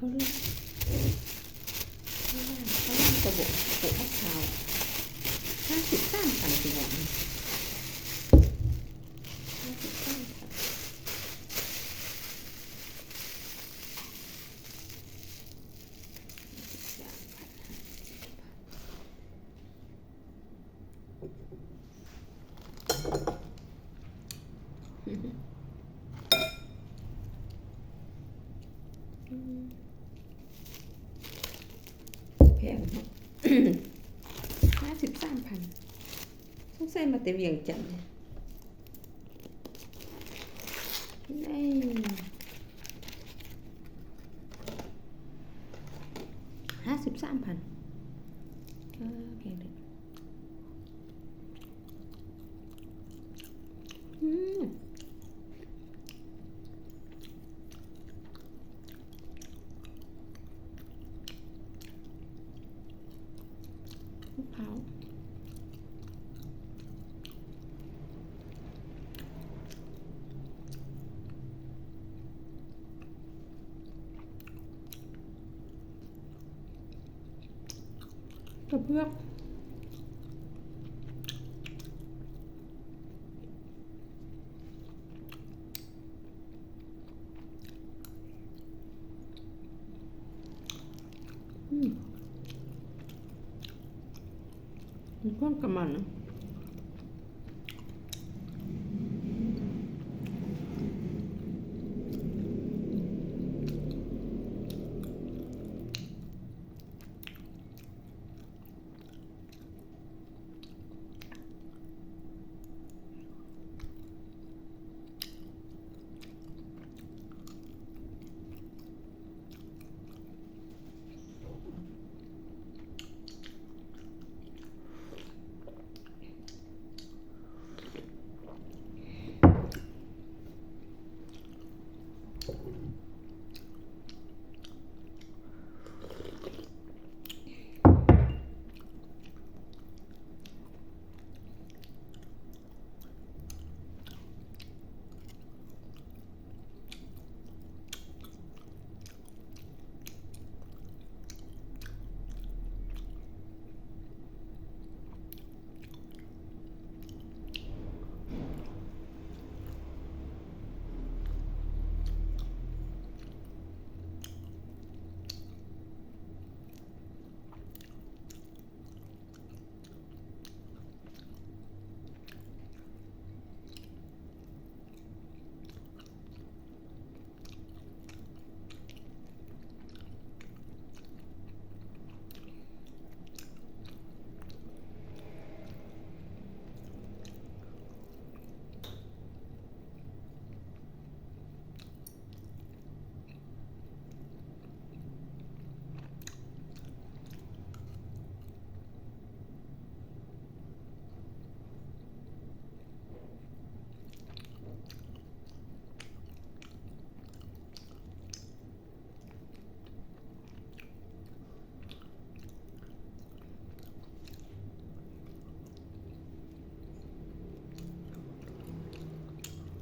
ເຂົາເລີຍ ເຂົາວ່າ ເຂົາວ່າກະບອກ ກະບອກບັກພ້າວ ຫ້າສິບສາມພັນ ພີ່ນ້ອງ ຫ້າສິບສາມພັນ. ແພງເນາະ ຫ້າສິບສາມພັນ ສົງໄສມາແຕ່ວຽງຈັນ. ເອີ ຫ້າສິບສາມພັນ ເອີ ແພງເດ. ອືມ ບັກພ້າວ ກະເປືອກ ອືມ ມີຄວາມກະມັນ.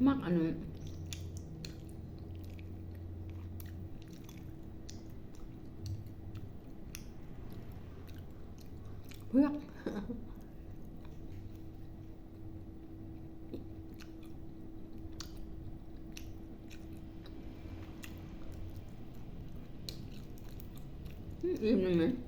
ມັກອັນ ເຜືອກ. ອືມ ອີ່ມແລ້ວແມ່.